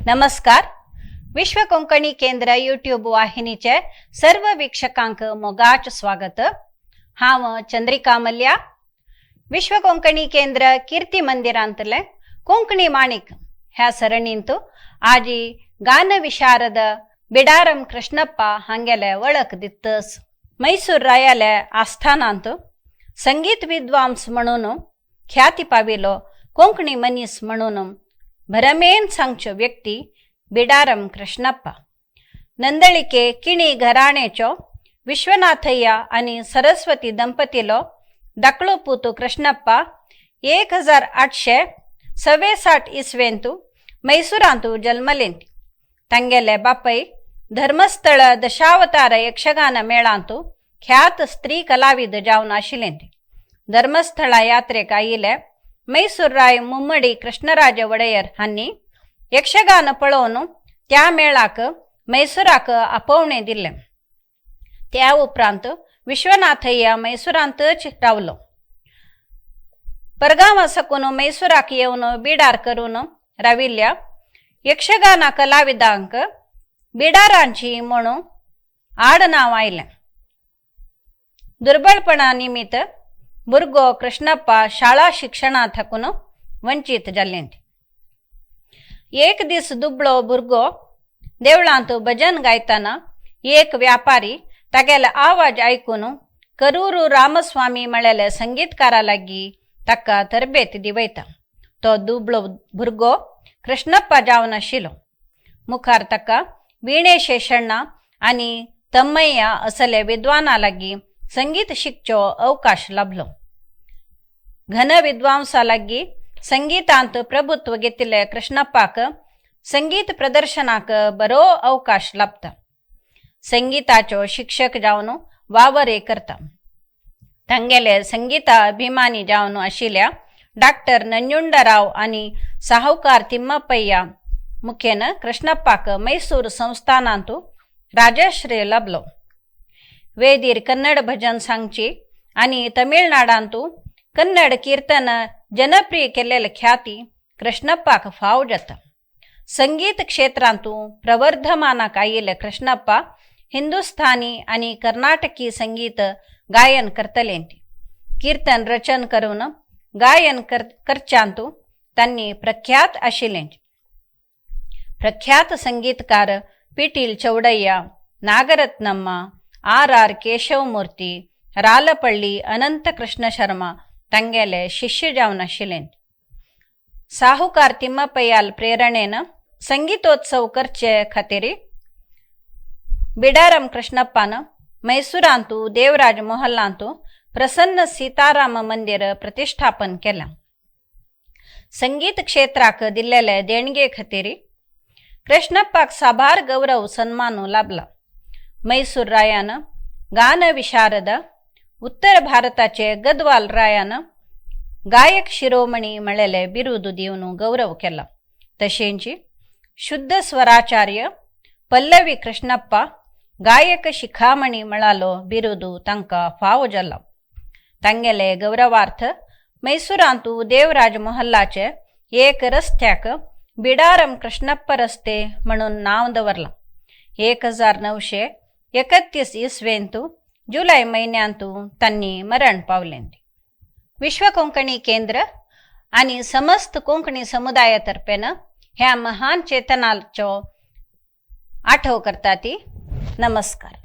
नमस्कार. विश्व कोंकणी केंद्र यूट्यूब वाहिनीचे सर्व वीक्षकांक मोगाच स्वागत. हांव चंद्रिका मल्या. विश्व कोंकणी केंद्र कीर्ती मंदिरांतले कोंकणी माणिक ह्या सरणींत आजी गान विशारद बिडारम कृष्णप्पा हांगेले वळख दितस. मैसूर रायाले आस्थानांत संगीत विद्वांस म्हणून ख्याती पाविलो कोंकणी मनीस म्हणून भरमेन सांगच्यो व्यक्ती बिडारम कृष्णप्पा. नंदळिके किणी घराणेचो विश्वनाथय्या आनी सरस्वती दंपतीलो धाकलो पूत कृष्णप्पा 1864 इस्वेंतु मैसूरांतु जल्मलेंत. तांगेले बापय धर्मस्थळ दशावतार यक्षगान मेळांतु ख्यात स्त्री कलाविद जावन आशिल्लें. धर्मस्थळा यात्रेक आयिल्ले मैसूर राय मुम्मडी कृष्णराज वडेयर हांणी यक्षगान पळोवन त्या मेळाक मैसुराक आपोवणें दिलें. त्या उपरांत विश्वनाथय्या मैसुरांतच रावलो. परगांवा साकून मैसुराक येवन बिडार करून राविल्ल्या यक्षगाना कलाविदांक बिडारांची म्हणून आडनांव आयलें. दुर्बळपणा निमित्त भुरगो कृष्णप्पा शाळा शिक्षणा थाकून वंचीत जाल्लें. एक दीस दुबळो भुरगो देवळांत भजन गायतना एक व्यापारी तागेले आवाज आयकून करूरू रामस्वामी म्हळेले संगीतकारा लागीं ताका तरबेत दिवयता. तो दुबळो भुरगो कृष्णप्पा जावन आशिल्लो. मुखार ताका वीणे शेषण्णा आनी तम्मय्या असले विद्वाना लागीं संगीत शिकचो अवकाश लाभलो. घन विद्वांसा लागीं संगीतांत प्रभुत्व घेतिल्ले कृष्णप्पाक संगीत प्रदर्शनाक बरो अवकाश लाभता. संगीताचो शिक्षक जावन वावरय करता. तांगेले संगीता अभिमानी जावन आशिल्ल्या डॉक्टर नंजुंडराव आनी साहुकार तिम्मपय्या मुखेन कृष्णप्पाक मैसूर संस्थानांतु राजश्री लाभलो. वेदीर कन्नड भजन सांगची आनी तमिळनाडांतु कन्नड कीर्तन जनप्रिय केल्लेले ख्याती कृष्णप्पाक फाव जाता. संगीत क्षेत्रांतु प्रवर्धमानाक आयिल्ले कृष्णप्पा हिंदुस्थानी आनी कर्नाटकी संगीत गायन करतले. कीर्तन रचन करून गायन करच्यांतु तांणी प्रख्यात आशिल्ले. प्रख्यात संगीतकार Pitil Chowdaiah, Nagaratnamma, R R Keshavamurthy, Ralapalli Anantakrishna Sharma तांगेले शिष्य जावन आशिल्ले. साहुकार तिम्मपय्याल प्रेरणेन संगीतोत्सव करचे खातीर बिडारम कृष्णप्पान मैसूरांतु देवराज मोहल्लांतु प्रसन्न सीताराम मंदिर प्रतिष्ठापन केलां. संगीत क्षेत्राक दिल्लेले देणगे खातीर कृष्णप्पाक साबार गौरव सन्मान लाभला. मैसूर रायान गान विशारद, उत्तर भारताचे गद्वाल रायान गायक शिरोमणी म्हळेले बिरुद दिवन गौरव केला. तशेंच शुद्ध स्वराचार्य पल्लवी कृष्णप्पा गायक शिखामणी म्हळालो बिरुदू तांकां फावो जाला. तांगेले गौरवार्थ मैसूरांतु देवराज मोहल्लाचे एक रस्त्याक बिडारम कृष्णप्प रस्ते म्हणून नांव दवरलां. 1931 इस्वेंतु जुलय म्हयन्यांतु तांणी मरण पावलें. विश्व कोंकणी केंद्र आनी समस्त कोंकणी समुदाया तर्फेन ह्या महान चेतनाचो आठव करता ती. नमस्कार.